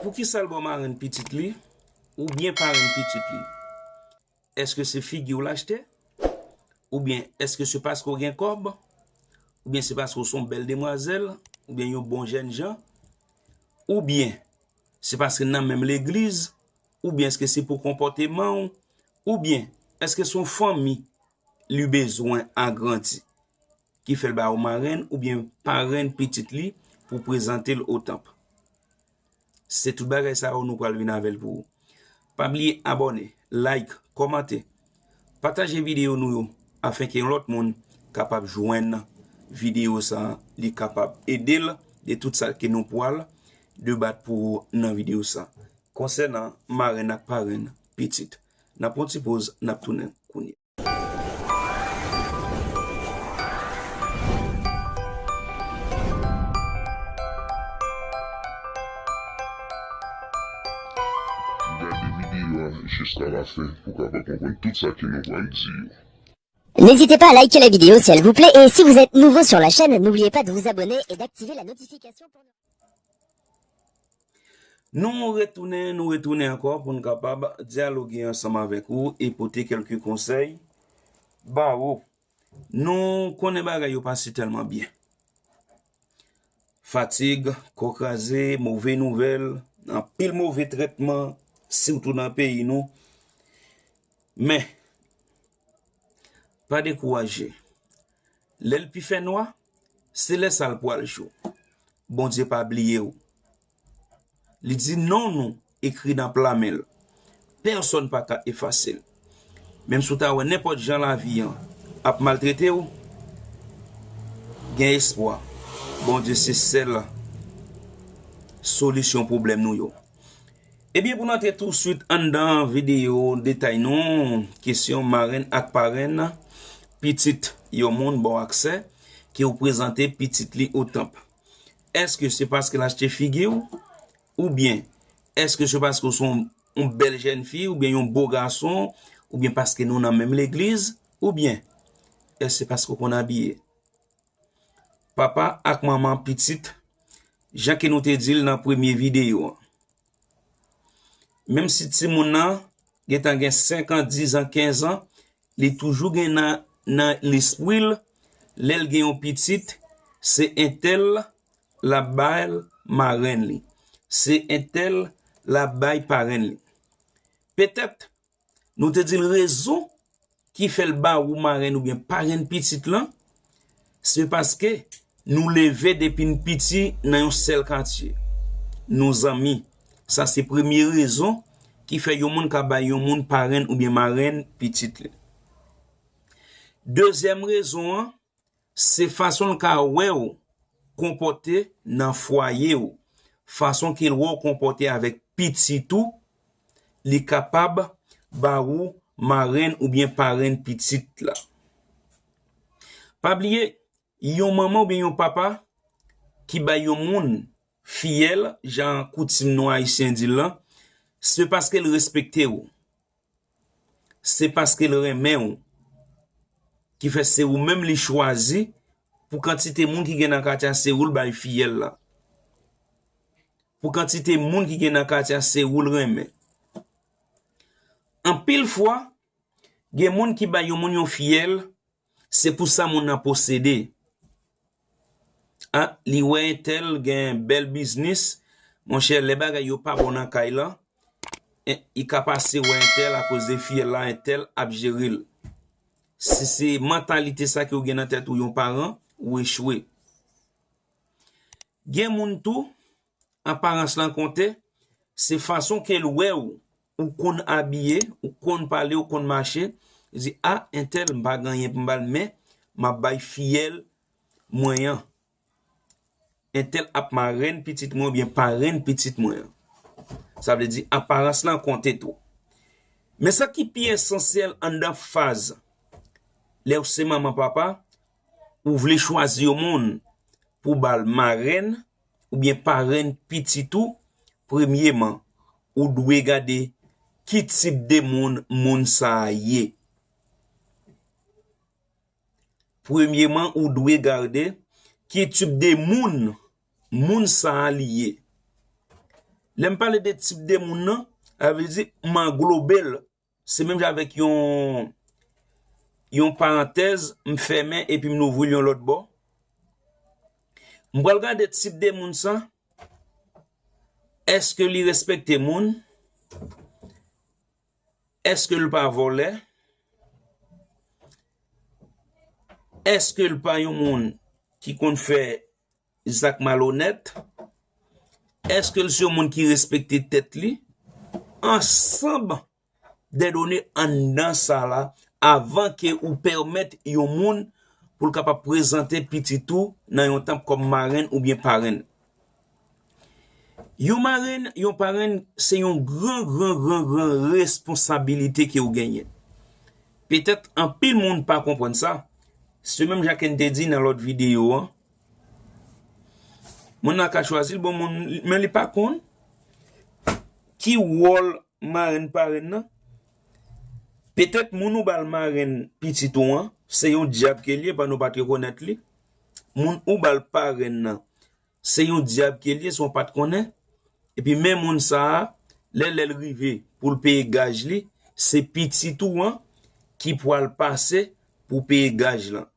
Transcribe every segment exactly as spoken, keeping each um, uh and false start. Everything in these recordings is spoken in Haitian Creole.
Poukisa l ba w marenn pitit li oubyen parenn pitit li? Èske se figi w l achte? Oubyen èske se paske w gen kòb? Oubyen se paske w se yon bèl demwazèl? Oubyen yon bon jènjan? Oubyen se paske n nan menm legliz? Oubyen èske se pou konpòteman w? Oubyen èske se yon fanmi li bezwen agrandi ki fè l ba w marenn oubyen parenn pitit li pou prezante l o tanp? Se tout bagay sa yo nou pral vin avè l pou ou. Pa bliye abòne, like, kòmante, pataje videyo nou yo afenke yon lòt moun kapab jwenn videyo sa, li kapab ede l de tout sa ke nou pral debat pou ou nan videyo sa. Konsènan marenn ak parenn pitit, n ap pran ti poz, n ap tounen kounye. Gade videyo a jiska lafen pou w kapab konprann tout sa ke nou pral di yo. N'hésitez pas à liker la vidéo si elle vous plaît et si vous êtes nouveau sur la chaîne, n'oubliez pas de vous abonner et d'activer la notification pour ne Nou retounen, nou retounen ankò pou n kapab dyaloge ansanm avèk ou e pote kèlke konsèy ba ou. Nou konnen bagay yo pase tèlman byen. Fatig, kò kraze, move nouvèl, anpil move trètman, sitou nan peyi nou. Men, pa dekouraje. Lè l pi fè nwa, se lè sa l pral jou. Bondye pa bliye w. Li di non nou ekri nan pla men l. Pèsonn pa ka efase l. Menm si w ta wè nenpòt jan lavi an ap maltrete w, gen espwa. Bondye se sèl solisyon pwoblèm nou yo. Ebyen, pou n antre tousuit anndan videyo detay nou, kesyon marenn ak parenn pitit yon moun ba w aksè ke w prezante pitit li o tanp. Èske se paske l achte figi w? Oubyen èske se paske w se yon, yon bèl jèn fi oubyen yon bo gason? Oubyen paske nou nan menm legliz? Oubyen èske se paske w konn abiye? Papa ak manman pitit, jan ke nou te di l nan premye videyo an. Menm si timoun nan gentan gen senk an, diz an, kenz an, li toujou gen nan, nan lespri l, lè l gen yon pitit, se entèl l ap bay marenn li. Se entèl l ap bay parenn li. Petèt, nou te di l rezon ki fè l ba ou marenn oubyen parenn pitit lan, se paske nou leve depi n piti nan yon sèl katye. Nou zanmi. Sa se premye rezon ki fè yon moun ka bay yon moun parenn oubyen marenn pitit li. Dezyèm rezon an, se fason l ka wè w konpòte nan fwaye w, fason ke l wè w konpòte avèk pitit ou, li kapab ba ou marenn oubyen parenn pitit la. Pa bliye, yon manman oubyen yon papa ki bay yon moun fiyèl, jan koutim nou ayisyen di l lan, se paske l respekte w. Se paske l renmen w ki fè se ou menm li chwazi pou kantite moun ki gen nan katye a se ou l bay fiyèl la. Pou kantite moun ki gen nan katye a se ou l renmen. Anpil fwa, gen moun ki bay yon moun yon fiyèl, se pou sa moun nan posede. A, li wè entèl gen bèl biznis, monchè, lè bagay yo pa bon nan kay lan, en, li ka pase wè entèl akoz de fiyèl la, entèl ap jere l. Si se mantalite sa ke w gen nan tèt ou yon paran, ou echwe. Gen moun tou, aparans lan konte, se fason ke l wè w, ou konn abiye, ou konn pale, ou konn mache, li di, a, entèl, m pa gen anyen pou m ba l, men m ap bay fiyèl mwen an. Entèl ap marenn pitit mwen oubyen parenn pitit mwen an. Sa vle di, aparans lan konte tou. Men sa ki pi esansyèl anndan faz, lè w se manman papa, ou vle chwazi yon moun pou ba l marenn oubyen parenn pitit ou, premyeman, ou dwe gade ki tip de moun moun sa a ye. Premyeman, ou dwe gade ki tip de moun moun sa a li ye. Lè m pale de tip de moun nan, sa vle di m anglobe l. Se menm jan avèk yon, yon parantèz, m fèmen epi m louvri l yon lòt bò. M pral gade tip de moun sa. Èske li respekte moun? Èske l pa vòlè? Èske l pa yon moun ki konn fè zak malonèt? Èske l se yon moun ki respekte tèt li? Ansanm de done anndan sa la, avan ke ou pèmèt yon moun pou l kapab prezante pitit ou nan yon tanp kòm marenn oubyen parenn. Yon marenn, yon parenn, se yon gran, gran, gran, gran responsabilite ke w genyen. Petèt anpil moun pa konprann sa. Se menm jan ke n te di nan lòt videyo an. Moun nan ka chwazi l bon moun, men li pa konn ki wòl marenn parenn nan. Petèt moun ou ba l marenn pitit ou an, se yon dyab ke l ye, pandan w pa t rekonèt li. Moun ou ba l parenn nan, se yon dyab ke l ye, se w pa t konnen. Epi men moun sa a, lè lè l rive pou l peye gaj li, se pitit ou an ki pral pase pou peye gaj lan.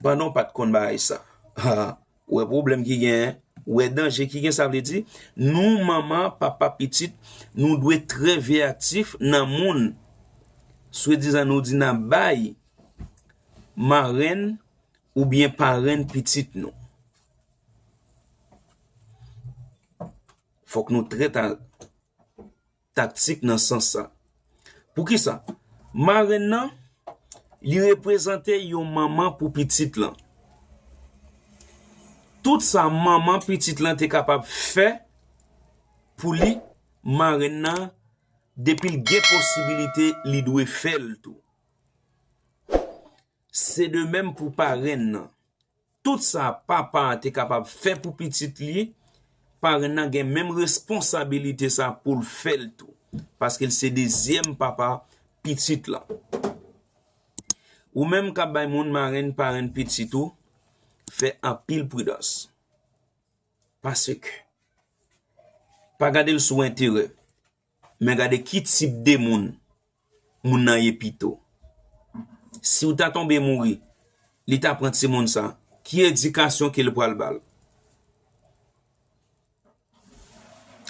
Pandan w pa t konn bagay sa. Ha, ou wè pwoblèm ki genyen, ou wè danje ki gen, sa vle di, nou, manman, papa, pitit, nou dwe trè veyatif nan moun. Swadizan nou di n ap bay marenn oubyen parenn pitit nou. Fòk nou trè ta-, taktik nan sans sa. Poukisa? Marenn nan, li reprezante yon manman pou pitit lan. Tout sa manman pitit lan te kapab fè pou li, marenn nan, depi l gen posibilite, li dwe fè l tou. Se de menm pou parenn nan. Tout sa papa a te kapab fè pou pitit li, parenn nan gen menm responsabilite sa pou l fè l tou, paske l se dezyèm papa pitit lan. Ou menm k ap bay moun marenn, parenn pitit ou, fè anpil pridans. Paske, pa gade l sou enterè, men gade ki tip de moun moun nan ye pito. Si w ta tonbe mouri, li ta pran timoun sa, ki edikasyon ke l pral ba l?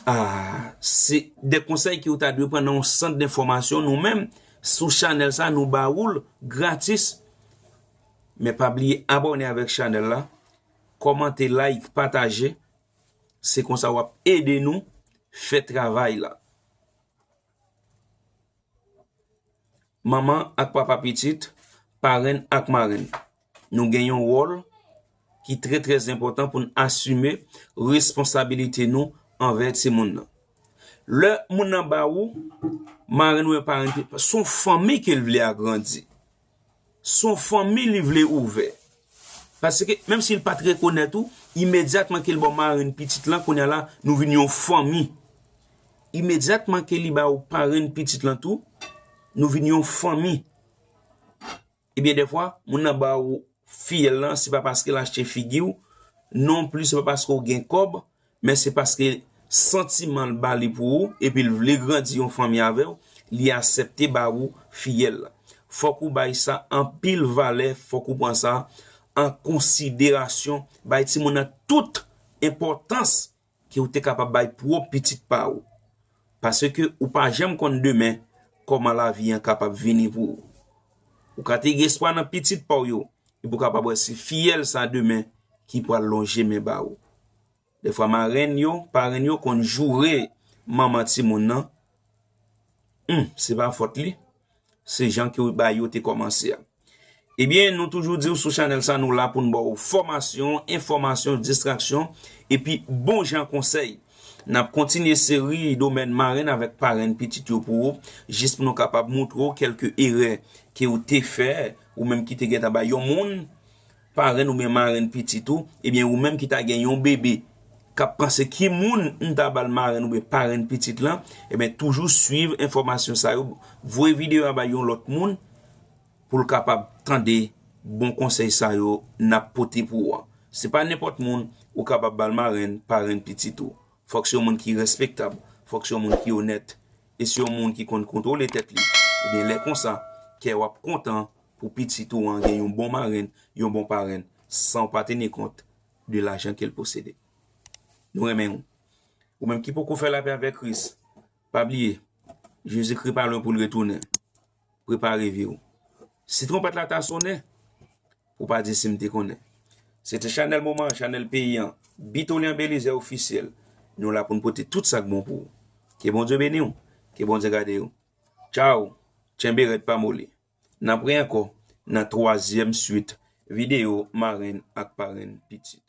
Ah, se de konsèy ke w ta dwe pran nan yon sant denfòmasyon. Nou menm, sou chanèl sa, nou ba ou l gratis. Men pa bliye abòne avèk chanèl la, kòmante, like, pataje. Se konsa w ap ede nou fè travay la. Manman ak papa pitit, parenn ak marenn, nou gen yon wòl ki trè, trè enpòtan pou n asime responsabilite nou anvè timoun nan. Lè moun nan ba ou, marenn oubyen parenn, se yon fanmi ke l vle agrandi. Se yon fanmi li vle ouvè. Paske, menm si l pa t rekonèt ou, imedyatman ke l ba w marenn pitit lan, kounye a la, nou vin yon fanmi. Imedyatman ke li ba ou parenn pitit lan tou, nou vin yon fanmi. Ebyen, dèfwa, moun nan ba ou fiyèl lan, se pa paske l achte figi w, non plis se pa paske w gen kòb, men se paske santiman l ba li pou ou, epi l vle grandi yon fanmi avè w, li aksepte ba ou fiyèl la. Fòk ou bay sa anpil valè, fòk ou pran sa an konsiderasyon, bay timoun nan tout enpòtans ke ou te kapab bay pwòp pitit pa ou. Paske ou pa janm konn demen kòman lavi an kapab vini pou ou. Ou ka te gen espwa nan pitit pa w yo, epi ou kapab wè se fiyèl sa demen ki pral lonje men ba ou. Dèfwa marenn yo, parenn yo konn joure manman timoun nan. Humm, se pa fòt li. Se jan ke bagay yo te kòmanse a. Ebyen, nou toujou di w sou chanèl sa, nou la pou n ba w fòmasyon, enfòmasyon, distraksyon, epi bon jan konsèy. N ap kontinye seri domèn marenn avèk parenn pitit yo pou ou, jis pou nou kapab moutre w kèlke erè ke w te fè, ou menm ki te gentan bay yon moun parenn oubyen marenn pitit ou, ebyen ou menm ki ta gen yon bebe k ap panse ki moun m ta ba l marenn oubyen parenn pitit lan, ebyen toujou swiv enfòmasyon sa yo, voye videyo a bay yon lòt moun pou l kapab tande bon konsèy sa yo n ap pote pou ou an. Se pa nenpòt moun ou kapab ba l marenn, parenn pitit ou. Fòk se yon moun ki respektab, fòk se yon moun ki onèt, e se yon moun ki konn kontwole tèt li. Ebyen, lè konsa, kè w ap kontan pou pitit ou an gen yon bon marenn, yon bon parenn, san w pa teni kont de lajan ke l posede. Nou renmen w. Ou menm ki poko fè lapè avèk Kris, pa bliye, Jezikri pa lwen pou l retounen. Prepare vi w. Si twonpèt la ta sonnen, pou pa di si m te konnen. Se te chanèl moman an, chanèl peyi an, Bitolyan Belizaire ofisyèl. Nou la pou n pote tout sa k bon pou ou. Ke Bondye beni w, ke Bondye gade w. Tchaw, tchenbe rèd pa moli. N ap re ankò nan twazyèm swit videyo marenn ak parenn pitit.